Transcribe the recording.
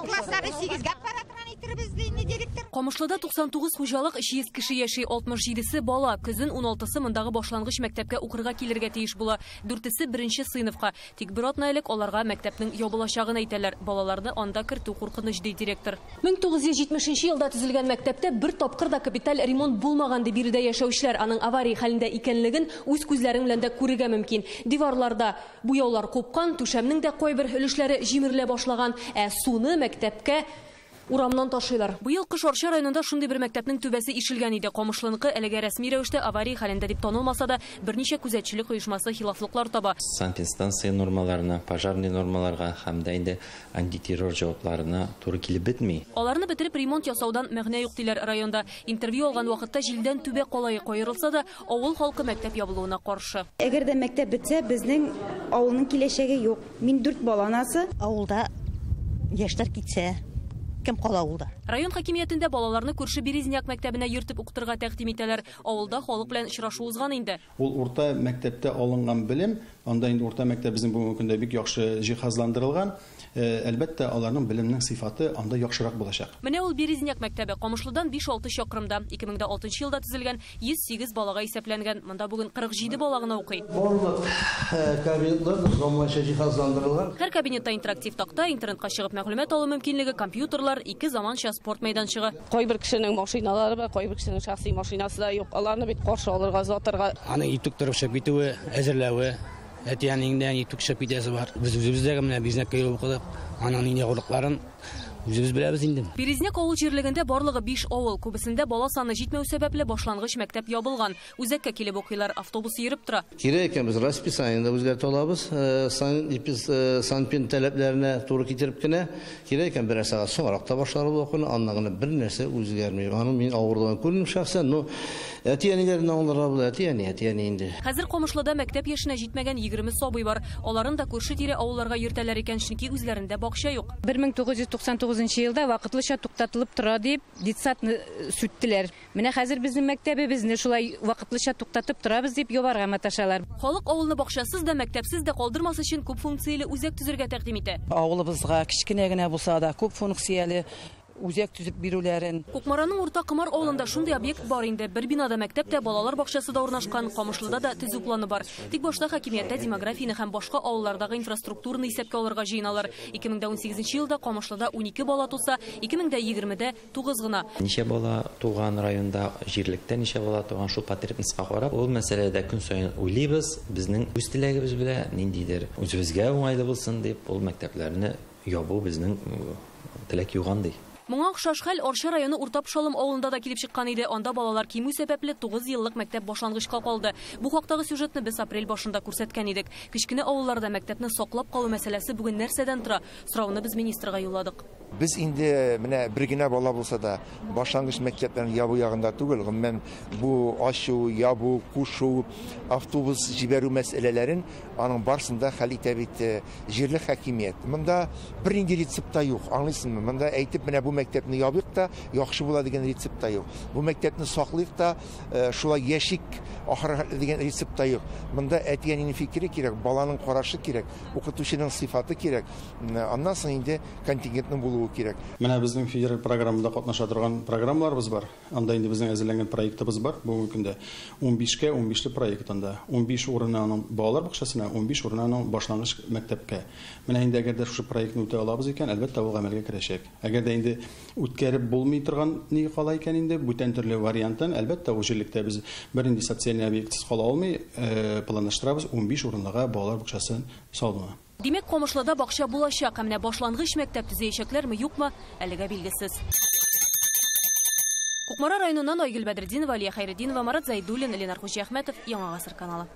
Класслары 8-гә бара торган иттербез ди инде директор. Камышлыда 99 хуҗалык 300 кеше яши, 67-се бала. Көзен 16-сы мондагы башлангыч мәктәпкә укырга килергә тиеш була. 4-се беренче сыйныфка. Тик бер атна элек аларга мәктәпнең ябылачагын әйтәләр. Балаларны анда кертү куркыныч, ди директор. 1970 елда төзелгән мәктәптә бер тапкыр да капиталь ремонт булмаган, ди биредә яшәүчеләр. Аның авария хәлендә икәнлеген үз күзләрең белән дә күрергә мөмкин. Диварларда буяулар купкан, түшәмнең дә кайбер өлешләре җимерелә башлаган, ә суны мәктәпкә урамнан ташыйлар. Быел кыш Арча районында шундый бер мәктәпнең түбәсе ишелгән иде. Камышлыныкы әлегә рәсми рәвештә авария хәлендә дип танылмаса да, берничә күзәтчелек оешмасы хилафлыклар таба. Санэпидстанция нормаларына, пожарный нормаларга һәм дә инде антитеррор җавапларына туры килеп бетми. Аларны бетереп ремонт ясаудан мәгънә юк диләр районда. Интервью алган вакытта җилдән түбә калае каерылса да, авыл халкы мәктәп ябылуына каршы. Әгәр дә мәктәп бетсә, безнең авылның киләчәге юк. Мин 4 бала анасы. Авылда яшьләр китсә, кем кала авылда? Район хакимиятендә балаларны күрше Березняк мәктәбенә йөртеп укытырга тәкъдим итәләр. Авылда халык белән очрашу узган инде. Ул урта мәктәптә алынган белем, анда инде урта мәктәп безнең бүгенге көндә бик яхшы җиһазландырылган. Әлбәттә, аларның белемнең сыйфаты анда яхшырак булачак. Менә ул Березняк мәктәбе Камышлыдан 5-6 чакрымда. 2006 елда төзелгән, 108 балага исәпләнгән. Монда бүген 47 бала гына укый. Барлык кабинетлар заманча җиһазландырылган. Һәр кабинетта интерактив такта, интернетка чыгып мәгълүмат алу мөмкинлеге, компьютерлар, ике заманча спорт мәйданчыгы. Кайбер кешенең машиналары бар, кайбер кешенең шәхси машинасы да юк. Аларны бит каршы алырга, озатырга. Аның итүк торып чыгып китүе, әзерләве, әти-әниңдән итүк чыгып китәсе бар. Без үзебездә генә бизнеска йөреп укыдык. Аның нинди авырлыкларын үзебез беләбез инде. Березняк авыл җирлегендә барлыгы 5 авыл. Күбесендә бала саны җитмәү сәбәпле башлангыч мәктәп ябылган. Үзәккә килеп укыйлар, автобус йөреп тора. Кирәк икән без расписаниене үзгәртә алабыз. Санпин таләпләренә туры китереп кенә. Кирәк икән берәр сәгать соңрак та башларбыз укуны, аннан гына бер нәрсә үзгәрми. Аның мин авырлыгын күрдем шәхсән, но әти-әниләрне аңларга була, әти-әни, әти-әни инде. Хәзер Камышлыда мәктәп яшенә җитмәгән 20 сабый бар. Аларын да күрше-тирә авылларга йөртәләр икән, чөнки үзләрендә бакча юк. 1999 елда вакытлыча туктатылып тора дип детсадны сүттеләр. Менә хәзер безнең мәктәбебезне шулай вакытлыча туктатып торабыз дип ябарга маташалар. Халык авылны бакчасыз да, мәктәпсез дә калдырмас өчен күп функцияле үзәк төзергә тәкъдим итә. Авылыбызга кечкенә генә булса да күп функцияле үзәк төзеп бирүләрен. Кукмараның Урта Комар авылында шундый объект бар инде. Бер бинада мәктәп тә, балалар бакчасы да урнашкан, Камышлыда да төзү планы бар. Тик башта хакимияттә демографияне һәм башка авыллардагы инфраструктураны исәпкә алырга җыеналар. 2018 елда Камышлыда 12 бала туса, 2020-дә 9 гына. Ничә бала туган районда, җирлектә ничә бала туган, шул потребностька карап, ул мәсьәләдә көн саен уйлыйбыз. Безнең үз теләгебез белән ниндидер үзебезгә уңайлы булсын дип, ул мәктәпләрне ябу безнең теләк юган ди. Моңа охшаш хәл Арча районы Урта Пошалым авылында да килеп чыккан иде. Анда балалар кимү сәбәпле 9 еллык мәктәп башлангычка калды. Бу хактагы сюжетны без апрель башында күрсәткән идек. Кечкенә авылларда мәктәпне саклап калу мәсьәләсе бүген нәрсәдән тора? Сорауны без министрга юлладык. Без инде менә бер генә бала булса да башлангыч мәктәпләрне ябу ягында түгел, гомумән бу ачу, ябу, кушу, автобус җибәрү мәсьәләләрен аның барысын да хәл итә бит җирле хакимият. Монда бернинди рецепт та юк, аңлыйсызмы? Монда әйтеп менә бу мәктәпне ябыйк та яхшы була дигән рецепт та юк. Бу мәктәпне саклыйк та шулай яшик ахырга дигән рецепт та юк. Монда әти-әнинең фикере кирәк, баланың карашы кирәк, укытучының сыйфаты кирәк. Аннан соң инде контингентның булуы кирәк. Менә безнең федераль программада катнаша торган программаларыбыз бар. Анда инде безнең әзерләнгән проектыбыз бар. Бүгенге көндә 15-кә 15-ле проект анда. 15 урыны аның балалар бакчасына, 15 урыны аның башлангыч мәктәпкә. Менә инде әгәр дә шушы проектны үтә алабыз икән, әлбәттә, ул гамәлгә керәчәк. Әгәр дә инде үткәреп булмый торган ни кала икән инде, бүтән төрле варианттан, әлбәттә, ул җирлектә без бернинди социаль объектсыз кала алмый, планлаштырабыз 15 урынлыга балалар бакчасын салуны. Димәк, Камышлыда бакча булачак, ә менә башлангыч мәктәп төзәячәкләрме, юкмы, әлегә билгесез. Кукмара районыннан Айгөл Бәдретдинова, Алия Хәйретдинова, Марат Зайдуллин, Ленар Хуҗиәхмәтов, Яңа Гасыр каналы.